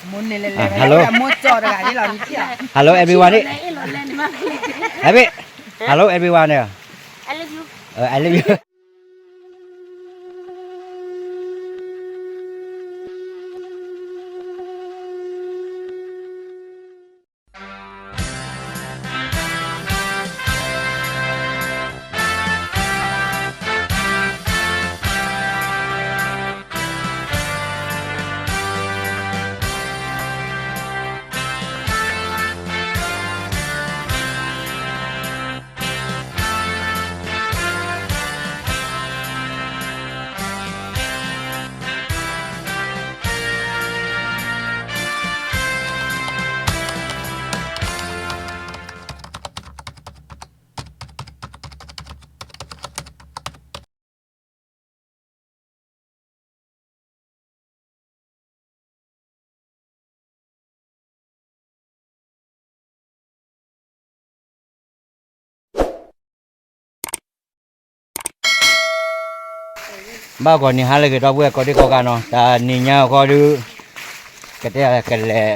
Hello, hello everyone. Happy, hello everyone. I love you. ဘၣ်ဂီၤနံၤဟါလၢအဂ့ၤ ဒီပုၢ်ဝဲၢ်ကိးဒံကိးဂၤနီၤ, တနံၤညါဃီဒုး ကတဲကလဲၤ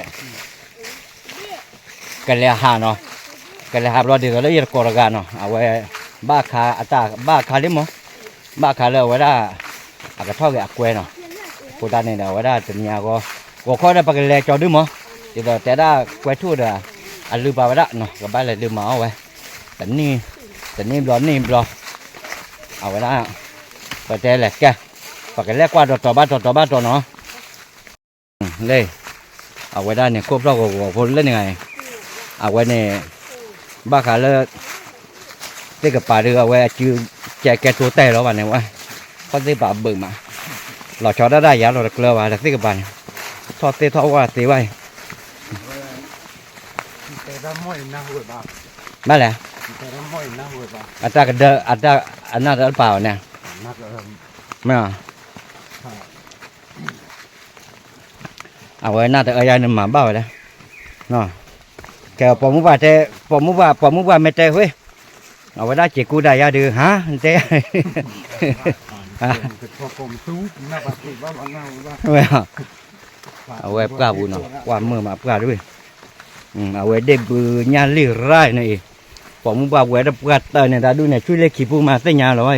ကလဲၤဟးနီၤ, ကလဲၤဟးဘျီဒ်သိးလၢယတကိးတဂၤနီၤ, အဝဲ ဘၣ်ခါအတၢ် ဘၣ်ခါလံမး, ဘၣ်ခါလၢအဝဲဒၣ် အကထီၣ်က့ၤအကွဲနီၤ, အဃိသတးန့ၣ်ဒီး အဝဲဒၣ်တနံၤညါဃီ ဂီၤခီဒီးပကလဲၤကၠီၤဒုမး, ဒ်သိးတဲဒၣ်ကွဲထူၣ်ဒီး အလုၢ်ပာ်ဝဲဒၣ်နီၤ, ကဘၣ်လဲၤလုၢ်မၤအီၣ်ဝဲ တနံၣ် တနံၣ်ဘျီနံၣ်ဘျီ, အဝဲဒၣ် ပတဲလဲၤကဲ ပကလဲၤကွၢ်တီၤတီၤဘၣ်တီၤတီၤဘၣ်တီၤနီၤ လၢ အဝဲဒၣ်န့ၣ် ခိၣ်ဖျီၣ်ဂီၤဂီၤဖိလၢန့ၣ်ဂၤန့ၣ် အဝဲန့ၣ် ဘၣ်ဃးလၢ သ့ၣ်ကပၤဒုး အဝဲအစု ကဲကဲတိၤတဲာ်လီၤဘၣ်န့ၣ်ဝဲ ခီၣ်သ့ၣ်ပာ်ဘုးမး လီၤဆီဒၣ်တၢ်ယါလီၤတကျၢၤဘၣ် ဒီးသ့ၣ်ကပၤန့ၣ် ထီၣ်သ့ၣ်ထီၣ်ဝၣ်သ့ဝဲအံၤ ဘၣ်လဲၣ် အတၢ်ကဒၢ အတၢ်အနၢ်တပာ်အီၤန့ၣ် မ့ၢ် အဝဲနၢ်တအၢယါန့ၣ်မၤဘၣ်ဝဲဒၣ်, ကဲပိာ်မုၣ်ပှၢ်တဲ, ပိာ်မုၣ်ပှၢ် ပိာ်မုၣ်ပှၢ်မ့ၢ်တဲဃု, အဝဲဒၣ်စ့ၢ်ကူဒၣ်ယါဒုး ဟါ, တဲ, အဝဲပှၢ်ပူၤနီၤ ကွၢ်မုာ်မးပှၢ်ဒုး, အဝဲဒ့ၣ်ဘုညၣ်လံၢ်ရၢ်န့ၣ်အံၤ, ပိာ်မုၣ်ပှၢ်ဝဲတပှၢ်တၢၢ်န့ၣ် တၢ်ဒုးန့ၣ် ဆွံလ့ၣ်ခံပူၤမးသ့ၣ်ညါလီၤဝဲ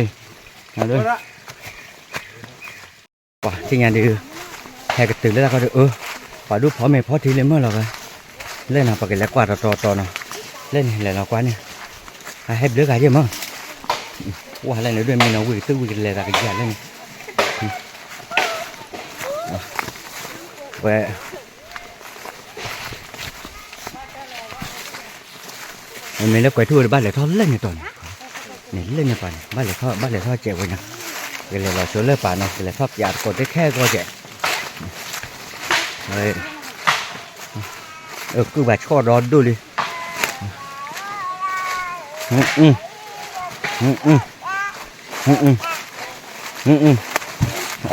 အံၤ, ပှၤသ့ၣ်ညါဒုး, ဟဲကတုၤလၢတၢ်ခီဒုး အၢ, ပှၤဒူၣ်ဖီမ့ၤဖီထံလၢမုၢ်လီၤဝဲ, လၢနီၤ ပကလဲၤကွၢ်တီတီတီနီၤ, လၢန့ၣ် လဲၤလီၤကွၢ်န့ၣ်, အဟဲဘျုးဂၤယဲၢ်မး, ဝဲလၢန့ၣ်ဒုး မ့ၢ်နီၤ ဝံၢ်ကသုၣ်ဝံၢ်ကလဲၤသးကယၤလၢန့ၣ်, ဝဲ မ့မ့ၢ်လၢကွဲးထူၣ်တဘၣ်လဲၤထီၣ်လၢန့ၣ်တီၤန့ၣ်, န့ၣ်လၢန့ၣ်ပၤန့ၣ် ဘၣ်လဲၤထီၣ် ဘၣ်လဲၤထီၣ်စဲးဝဲညါ, ကလဲၤလီၤဆိလၢပၤနီၤ ကလဲၤထီၣ်ပၠးတကိးတ့ၢ်ခဲကီၢ်စဲး, ကုၢ်ဘၣ်ဆီၣ်ဒီဒိၣ်လ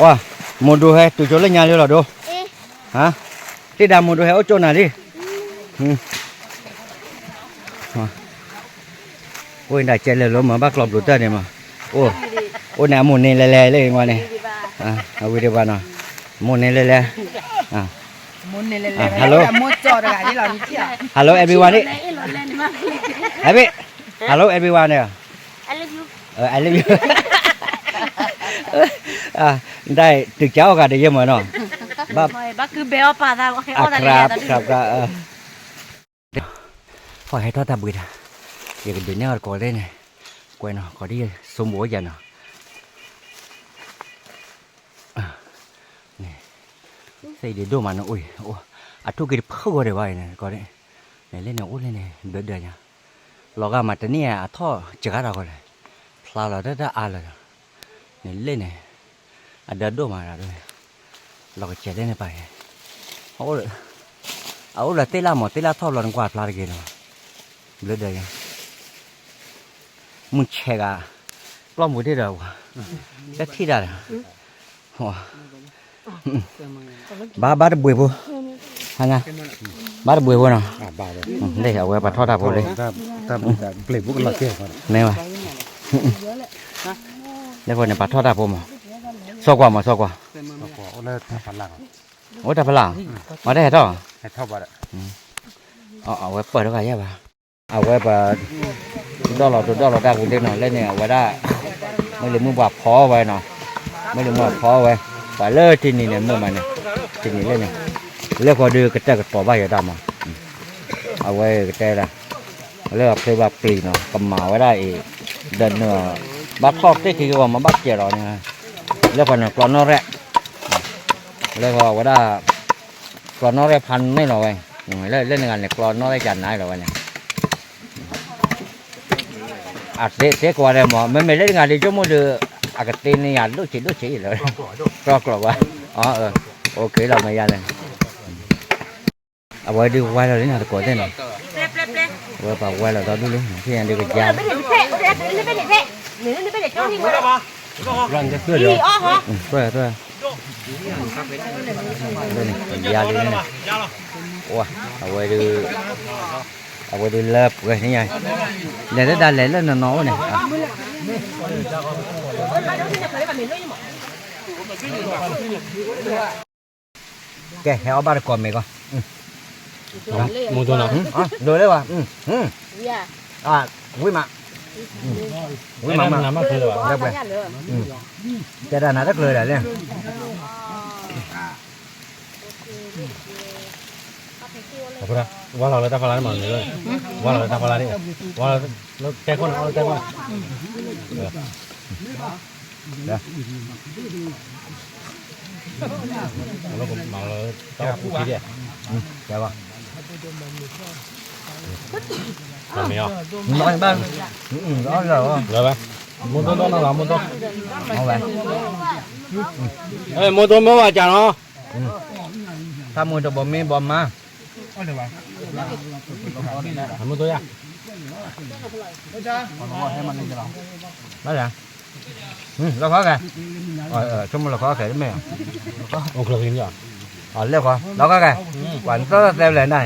ံ, မိၢ်ဒိဟဲတုၤဆိလၢညါလံလီၤဒိ, သ့ၣ်ဒၣ်မိၢ်ဒိဟဲအိၣ်ကၠိနၤလံ, အိၣ်ဒၣ်ကဲလဲၤလိမး ဘၣ်ကျီဘျုးတၢ်န့ၣ်မး, အိၣ်န့ၣ်အမိၢ်န့ၣ်လဲၤလဲၤလၢဝဲန့ၣ်, အဝံၤဒံးဘၣ်နီၤ, မိၢ်န့ၣ်လဲၤလဲၤ, hello, hello everyone, happy, hello everyone, I love you, နတၢ်တုၤကၠီအီၣ်ဂၤဒီးယဲၢ်မးနီၤ, ဘၣ်, အခရၣ်, ခရၣ်, ဟီၣ်ဟဲထီၣ်တၢ်ဘှံးတၢ်, ယကဒုးနဲၣ်အီၤတကိးလၢန့ၣ်, ကွဲးနီၤ ကိးဒ်ယဆိမိၣ်ဝဲယၤနီၤ, သ့ၣ်ဒံးဒိၣ်မးနအိၣ်အံၤ, အထူၣ်က့ၤတဖုဂီၢ်ဒံးဘၣ်အံၤန့ၣ် ကိးဒ်, န့ၣ်လၢန့ၣ်အိၣ်လၢန့ၣ် ဘျၢဒၢးညါ, လီၤဂာ်မးတန့ၢ်အထီၣ်စှၤတၢ်ဂီၢ်လဲၣ်, ဖျါလီၤတၢ်တၢ်အါလၢာ်ဒီး, န့ၣ်လၢန့ၣ်, အဒၢဒိၣ်မးဒီး, လီၤကစဲးလၢန့ၣ်ပၤအံၤ, အအိၣ်လၢသ့ၣ်လၣ်မး သ့ၣ်လၣ်ထီၣ်ဘျီနကွၢ်ဖျါတဂ့ၤနီၤ, ဘျၢဒၢးညါ မုၢ်ဆဲးဂၤ, ပျီၢ်မူဒ့ၣ်ဒီး, တထံၣ်တၢ်ဒီး, ဘၣ်ဘၣ်တဘှံးဖိ, ဟါညါ, ဘၣ်တဘှံးဖိနီၤ, လၢအဝဲပှၤထီၣ်တၢ်ဖိလံ, မ့ၢ်ဘၣ်, လၢအဃိန့ၣ် ပှၤထီၣ်တၢ်ဖိမး, စီၤကွၢ်မး စီၤကွၢ်, အိၣ်တၢ်ဖဲလၢ်, မ့ၢ်တဟဲထီၣ်, အဝဲပၢၢ်တဂၤယဲၢ်ဘၣ်, အဝဲပှၤ ဒီၣ်လီၤတဒီၣ်လီၤတၢ်ပူၤဒ့နီၤ လၢန့ၣ် အဝဲဒၣ် မ့ၢ်လံမုၢ်ပှၤဖီဝဲနီၤ, မ့ၢ်လံမုၢ်ပှၤဖီဝဲ, ပှၤလၢတနံၤန့ၣ် မုၢ်မးန့ၣ်, တနံၤလၢန့ၣ်, လၢဃီဒုးကတၢၢ်ကတီၤဘၣ်ယဲတၢ်မး, အဝဲကတဲဒၣ် လၢအချ့ဘၣ်ပျံၤနီၤ ကမၤဝဲဒၣ်အံၤ, ဒီးန ဘၣ်ထီၣ်သ့ၣ်ခံကဝီၤမၤဘၣ်စဲးလီၤန့ၣ်, လၢဃီန့ၣ်ကျီနီၣ်ရဲၣ်, လၢဃီဝဲဒၣ် ကျီနီၣ်ရဲၣ်ဖးန့ၢ်လီၤဝဲ, လၢနဂၤန့ၣ် ကျီနီၣ်ရဲၣ်ကနၤလီၤဝဲန့ၣ်, အသ့သ့ကွၢ်ဒဲးမး မ့မ့ၢ်လၢနဂၤဒ် ဆိကမိၣ်ဒီး အကသ့န့ၢ်ယၤဒိၣ်ဆံးဒိၣ်ဆံးလီၤ, ကျီကျီဘၣ်, အိၣ်ခ့လီၤမ့ၢ်ယါလဲၣ် အဝဲဒုးဝါလီၤလံနၤတကိးသ့ၣ်နီၤ, အဝဲပှၤဝါလီၤဒီဒူၣ်လံ ဖဲယၤဒုးကယါ, သွဲၣ်သွဲၣ်, ယါလံန့ၣ်, အဝဲဒုး, အဝဲဒုးလၢပှဲၤန့ၣ်ညါ, လဲၤလၢဒၣ်လဲၤလၢနနီၤအိၣ်န့ၣ် ကဲ ဟဲအီၣ်ဘၣ်တကိးမ့ၤကီး, မူဒိၣ်နီၤ, ဒိးလၢဝဲ, ဝံၣ်မး, ဝံၣ်မး, လၢပှဲၤ, တဲဒၣ်နၤတကျၢၤဒၣ်လဲၣ်, ဝါလီၤလၢတၢ်ဖီလာ်န့ၣ်မး, ဝါလီၤလၢတၢ်ဖီလာ်န့ၣ်, ဝါလီၤလၢတဲခိၣ်န့ၣ်, အီၣ်လၢတဲခိၣ်န့ၣ် မ့ၢ်အီၤ, မ့ၢ်အီၤ, မ့ၢ်အီၤ, မိၢ်သိ မိၢ်ဝဲ, မိၢ်သိ မိၢ်ဝဲကနီၤ, တၢ်မူတဘီမ့ၢ်ဘီမါ, မိၢ်သိယါ, ဘၣ်လဲၣ်, လီၤခီကဲ, ဆိကမိၣ်လီၤခီကဲတမ့ၢ်, အိၣ်ကျိၤဟံးန့ၣ်, လဲၤခီ, လီၤခီကဲ, ပှၤနသၢသၢလဲၣ်နၤ,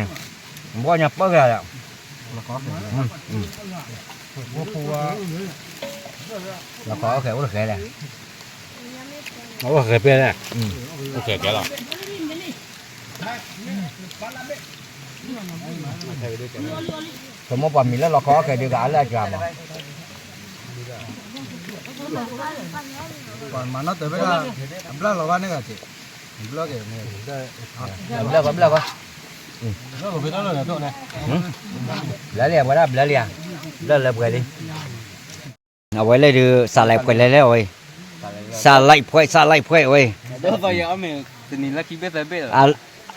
ဘီညါပၢကဲလဲၣ်, လီၤခီကဲအိၣ်တဃဲလဲၣ်, အိၣ်ဃဲဖဲလဲၣ်, အိၣ်ဃဲကဲလီၤ ပမိၢ်ပှၢ်မံၤလၢလီၤခီအီၣ်ကဲဒုးကအါလၢအစှၤမး, ပှၤမၤနီၣ်တၢၤဖဲဒၣ်, အဘျၣ်လီၤဘၣ်န့ၣ်ဂၤက့ၤ, ဘျၣ်က့ၤ, ဘျၣ်ကီး ဘျၣ်ကီး, ဘျၣ်လံဧါ ပှၤဒၣ်ဘျၣ်လံဧါ, ဘျၣ်လၢပှဲၤလံ အဝဲလဲၣ်ဒုး စးလဲးဖှဲးလဲၣ်လဲၣ်အီၤ, စးလဲးဖှဲး စးလဲးဖှဲးအီၤ,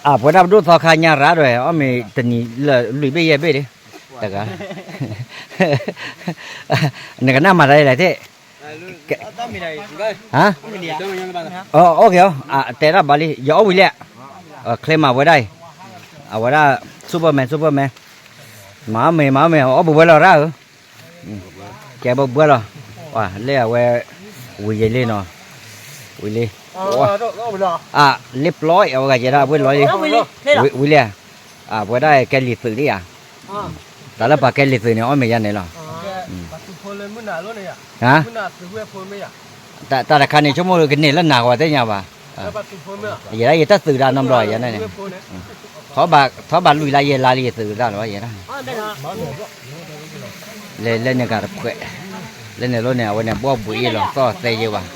အပှဲၤဒၣ်ပဒိၣ်သီခါညါရၤဒွဲၣ် အီၣ်မ့ၤတနံၤလၢလွံၢ်ဘ့ၣ်ယဲၢ်ဘ့ၣ်ဒၣ်, တဂၤ, နကနၣ်မၤတၢ်လဲၣ်သ့ၣ်, ဟါ, အိၣ်က့ၤအီၤ တဲဒၣ်ဘၣ်လံ ယအီၣ်ဝံၤလံ, ချ့မးဝဲဒၣ်အံၤ, အဝဲဒၣ် Superman Superman, မၤအီၣ်မ့ၤ မၤအီၣ်မ့ၤ အီၣ်ဘၣ်ဘၣ်လီၤရၣ်ဧၢ, ကဲဘၣ်ဘၣ်လီၤ, လၢအဝဲ, ဝံၤယဲလံနီၤ, ဝံၤလံ, အလ့ပျီ အဝဲဂၤယဲဒၣ်အဝဲလီၤလံ, ဝံၤလံ, အဝဲဒၣ်ကဲလံာ်သုးဒ်ဧါ, တၢ်လၢပှၤကဲလံာ်သုးန့ၣ် အီၣ်မ့ၤယါန့ၣ်လီၤ, ဟါ, တၢ်တခါန့ၣ် ဆိကမိၣ်ကန့ၢ်လၢနၤဂီၤသ့ၣ်ညါဘၣ်, ယဲဒၣ်ယတၢ်သုးတၢ်နီတဘျီယဲန့ၣ်, ထီဘၣ်လွံၢ်လါယဲၢ်လါလံယသုးတၢ်လီၤယဲဒၣ်, လဲၤလၢန့ၣ်ဂၤတဖှဲး, လၢန့ၣ်လီၤန့ၣ် အဝဲန့ၣ်ဘီဘှံးအံၤလီၤ သီၣ်သဲယဲဘၣ်,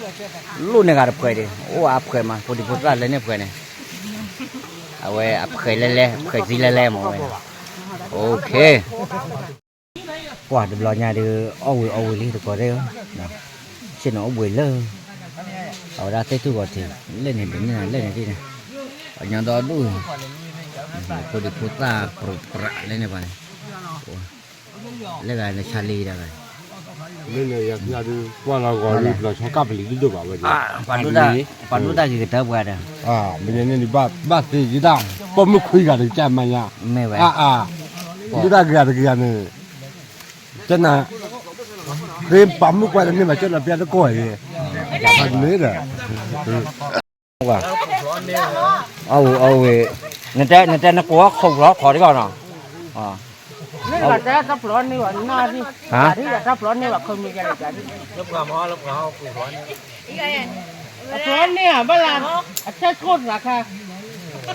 လိၣ်န့ၢ်ဂၤတဖှဲးဒံး အိၣ်အဖှဲးမး ဖိဒံဖိသၣ်လၢန့ၣ်ဖှဲးန့ၣ်, အဝဲအဖှဲးလဲၣ်လဲၣ် ဖှဲးသံလဲၣ်လဲၣ်မးဝဲ, အိၣ်ခ့ ပှၤတဘျီညါဒုး အီၣ်ဝံၤအီဝံၤလံတကိးသ့ၣ်ဧၢ, ဆ့ၣ်နီၤအိၣ်ဘှံးလၢ, အဝဲဒၣ်သ့ၣ်ထူၣ်ဂီၤထံး, လၢန့ၣ်ဒုးန့ၣ်လၢန့ၣ်ဒ်န့ၣ်, ပှၤညီဒီဒူၣ်, ဖိဒံဖိသၣ်ပြူးပြးလၢန့ၣ်ပှၤန့ၣ်, လၢဂၤန့ၣ်ဆါလံတဂၤ, မ့ၢ်န့ၣ်ယၤဒုး ကွၢ်လီၤဂီၤလံ ပျီၤဆီကပ်ပလံၤဒိၣ်ဒိၣ်ဘၣ်ဝဲ, ပှၤဒိၣ်တၢ်ဂ့ၤကတၢၢ်ပှၤဒီး, မ့ၢ်န့ၣ်န့ၣ် ဘၣ်သ့ယဒၣ်, ပိာ်မုၣ်ခွံဂၤတကစၢ်မၤညါ, မ့ၢ်ဝဲ, ဒိၣ်တၢ်ဂ့ၤဂၤတဂ့ၤဂၤန့ၣ်, ကနၤ, ဃ့ပာ်မုၣ်ကွၢ်တန့ၢ်ဘၣ်ကၢၢ်လီၤပျၢ်တကိးအံၤ, အဝဲ, နတဲနကိးခိၣ်ဖျီခိးတဂီၢ်နီၤ, တၢ်ဖျီန့ၢ်ဘၣ်နၢ်, တၢ်ဖျီန့ၢ်ဘၣ်ခီမ့ၢ်ကလဲၣ်, တၢ်ဖျီန့ၢ်ဘၣ်ဘၣ်လၢ, အဆဲခိၣ်သးခါ,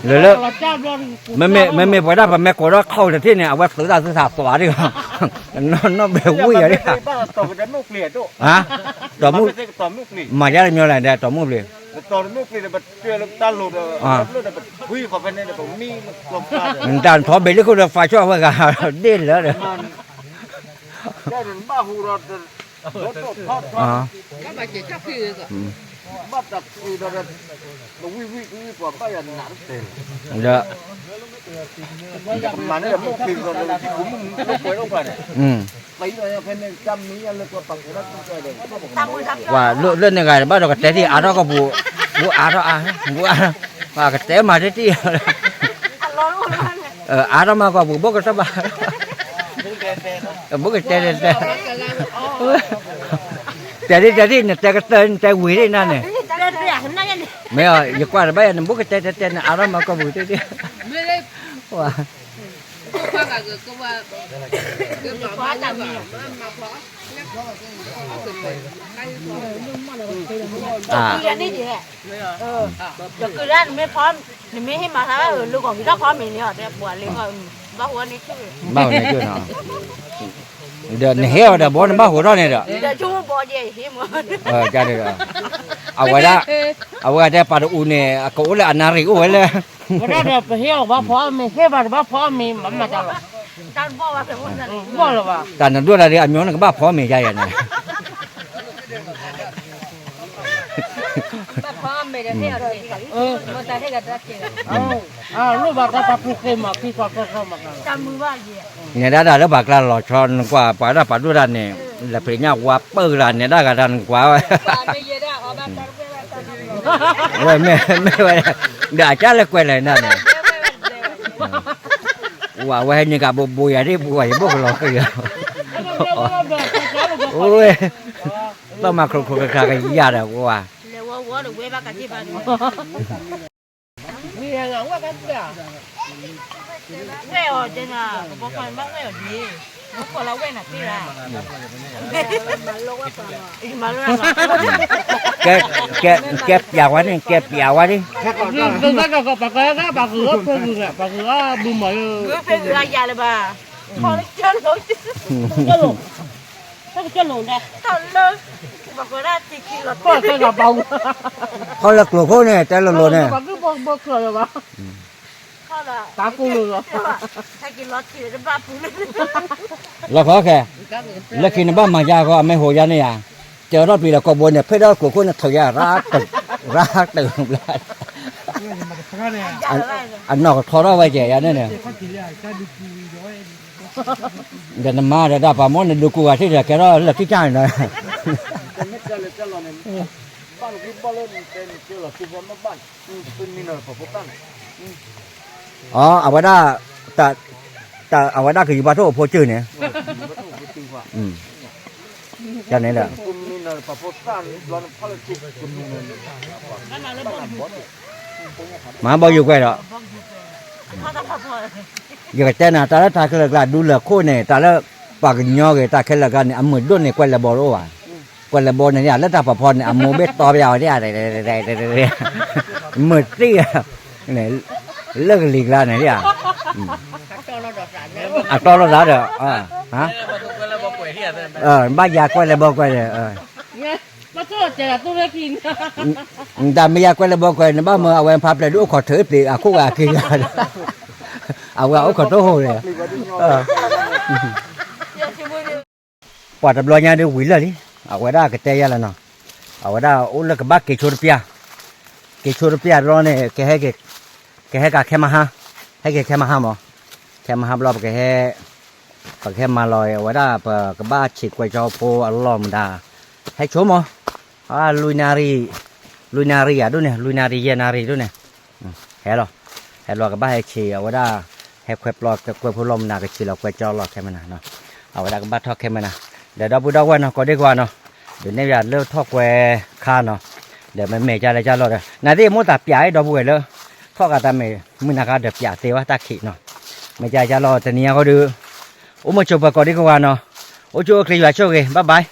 လၢလၢ မ့မ့ၢ်ပှၤဒၣ်ပမဲာ်ကိးဒီးခီၣ်တထံၣ်န့ၣ် အဝဲသုးတၢ်သုးသးသွးဒံး, နီၢ်ဘဲဝံၣ်ယၤဒံး, တီမူၣ်, မၤယါတမံၤလဲၣ်ဒီးတီမူၣ်ပျံၤ, တၢ်ထီဘ့ၣ်လၢခိၣ်ဒီးဖးဆှီၣ်ဝဲဂၤဒ်လၢဒီး ဒီး လၢန့ၣ်ဂၤဘၣ်ဒီးကတဲထံၣ်အါထီၣ်ကီၢ်ပူၤ, ဘူးအါထီၣ်အါ, ဘူးအါထီၣ်, ကတဲမၤတထံၣ်, အါထီၣ်မးကီၢ်ပူၤဘိၣ်ကတၢၢ်ဘၣ်, ဘိၣ်ကတဲတဲတဲ တဲဒ်တဲဒ် နတဲကတၢၢ် နတဲဝံၤဒ်နၤန့ၣ်, မ့ၢ်အီၤ ယကွၢ်တဘၣ်ယၤ နဘိၣ်ကတဲတဲတဲန့ၣ် အါထီၣ်မးကီၢ်ပူၤတ့ၢ်တ့ၢ်, ဝါ ယကုၢ်ဒၣ်နမ့ၢ်ဖီ, နမ့ၢ်ဟ့ၣ်မၤသးဘၣ်အၢ လၢကီၢ်က့ၤထီၣ်ဖီမ့ၤန့ၣ်အီၤ တဲပှၤလၢကီၢ်, ဘၣ်ဟူန့ၣ်ကၢၢ်နီၤ, ဒီးနဟဲအီၤဒီးဘီနဘၣ်ဟူထီၣ်န့ၣ်ဒီး, ဒီးဆိကမိၣ်ဘီယဲၢ်ဟ့ၣ်မး, အဝဲဒၣ်, အဝဲဒၣ်တဲပာ်တအူန့ၣ် အကအိၣ်လၢအနၣ်ရံၣ်အိၣ်ဝဲလၢ, ဝဲဒၣ်ဒီးပဟ့ၣ်အီၤဘၣ်ဖီမ့ၤ ဟ့ၣ်ဘၣ်တဘၣ်ဖီမ့ၤ မၤမၤတၢ်လီၤ, ဘီၣ်လၢၤဘၣ်, တၢ်နဒိၣ်တၢ်ဒ်အမျိၤနကဘၣ်ဖီမ့ၤယါယၤန့ၣ် ဘၣ်ဖီမ့ၤဒီးဟ့ၣ်အီၤ, လိၣ်ဘၣ်တၢ်တၢ်ပူၤဃ့မး ခံခီသၢခီမး, နဲဒၣ်တၢ်လၢပှၤကျါလီၤဆီ နကွၢ်ပှၤဒၣ်ပှၤဒိၣ်တၢ်န့ၣ်, လၢဖံးညၣ်ဝါပၢၢ်လၢနဲဒၣ်ဂၤတၢ်နကွၢ်ဝဲ, ဝဲမ့ၢ်ဝဲ, ဒီးအကၢ်လၢကွဲးလဲၣ်နၤန့ၣ်, ဝဲဟဲန့ၣ်ကဘိးဘိးယၤဒ်ပှၤယဘိၣ်ကလီၤဃံၤ, ဝဲ, ဘၣ်မၤခရူးခရူးခရးခရးကယၤဒီးဝဲ, ဝဲအီၤ, ကဲပျးဝဲန့ၣ် ကဲပျးဝဲဒ်, ပှၤဂုၤဂၤပှၤဂုၤဂၤ, ပှၤဂုၤဂၤဘုမၤလၢ, ဂုၤဖဲဂုၤဂၤယၤလၢၤဘၣ်, ခီလၢကၢလိာ်, တၢ်ကစၢၢ်လိာ်ဒဲး, ခီလၢကျိၤခိၣ်န့ၣ် တဲလိၤလိၤန့ၣ်, တၢ်ကူလိာ်လီၤ, လီၤခီခဲ, လၢခံနဘၣ်မၤယါဃီ အမ့ၢ်ဟိးယါန့ၣ်ယါ, ကၢထီၣ်ပျံၤဒီးကိးဘိန့ၣ် ဖဲဒီးကျိၤခိၣ်န့ၣ် ထုးယါရၣ်, ရၣ်တၢၢ်ဘျါ အနီၢ်ကထီထီၣ်ဝဲကဲယါန့ၣ်န့ၣ်, ဒီးနမါဒီးတၢ်ပာ်မူနဒုးကူဂၤထံၣ်ဒီး ကဲထီၣ်လၢခံကၢ်န့ၣ်ဒီး, အဝဲဒၣ်, အဝဲဒၣ်ကယူၤဘၣ်ထီၣ်အိၣ်ဖိစၢၢ်န့ၣ်, န့ၣ်ဒီး မၤဘီ ယူၤကွဲးဒီး, ယကတဲနၤ တၢ်လၢတၢ်ခဲလၢာ်ကျါ ဒူလၢာ်ခိၣ်န့ၣ် တၢ်လၢပှၤကညီဂ့ၤ တၢ်ခဲလၢာ်ကျါန့ၣ် အမုာ်ဒိၣ်န့ၣ် ကွဲးလဲၤဘီတအိၣ်ဘၣ်, ကွဲးလဲၤဘီန့ၣ် လၢတၢ်ပာ်ဖီန့ၣ် အမိၢ်ဘ့ၣ်တီပယါဝဲဒၣ်, မုာ်သံၣ်, လၢကလံၤကျါန့ၣ်, အတီလိာ်သးဒီး, ဘၣ်ယၤကွဲးလဲၤဘီကွဲးန့ၣ် တၢ်မ့ၢ်ယၤကွဲးလဲၤဘီကွဲး နဘၣ်မၢအဝဲဖးဖျဲးဒုးအိၣ်ခိးထုး သ့းအခိၣ်ဂၤအခံဂၤဒီး အဝဲအိၣ်ခိးတဟိၣ်န့ၣ်, ပှၤတဘျီညါဒုးဝံၤလၢာ်လံ, အဝဲဒၣ်ကတဲယါလၢနီၤ, အဝဲဒၣ်အိၣ်လၢကဘၣ်က့ၤဆိတပျၢ်, က့ၤဆိတပျၢ်တဘျီန့ၣ် ကဟဲက့ၤ, ကဟဲက့ၤခဲမဟါ, ဟဲက့ၤခဲမဟါမး, ခဲမဟါဘျီ ပကဟဲ ပကဟဲမၤလီၤအဝဲဒၣ် ပကဘၣ်ဆံးကွဲးကၠီဖိအလီၢ်မတၤ, ဟဲဆိမး, လွံၢ်နၣ်ရံၣ်, လွံၢ်နၣ်ရံၣ်ယၤဒိၣ်န့ၣ် လွံၢ်နၣ်ရံၣ်ယဲၢ်နၣ်ရံၣ်ဒိၣ်န့ၣ်, ဟဲလီၤ, ဟဲလီၤကဘၣ်ဟဲဆံးအဝဲဒၣ်, ဟဲခွဲးပျီကွဲးဖိလီၢ်မနၤ ကဆံးလီၤကွဲးကၠီလီၢ်ခဲမနၤ, အဝဲဒၣ်ကဘၣ်ထီၣ်ခဲမနၤ, ဒီးဒီပုၢ်ဒီဝဲၢ်နီၤ ကိးဒံကီးနီၤ, ဒုးနဲၣ်ယၤလၢထီၣ်ကွဲးခါနီၤ, ဒီးမ့မ့ၢ်ကလဲၤကလီၤဒီး နသ့ၣ်မိၢ်သးပျးအံၤ ဒီပုၢ်ဝဲၢ်လၢ ထီၣ်ဂၤတၢ်မဲာ် မုၢ်နၤခါဒီးပျးသ့ဝဲတၢ်ခံးနီၤ, မ့ၢ်ကလဲၤကလီၤတနံၤအံၤဃီဒီး အိၣ်မုာ်ဆိးပၢၤကိးဒံကီးနီၤ, အိၣ်ဆူၣ်အိၣ်ချ့ယွၤဆိၣ်ဂ့ၤ bye bye.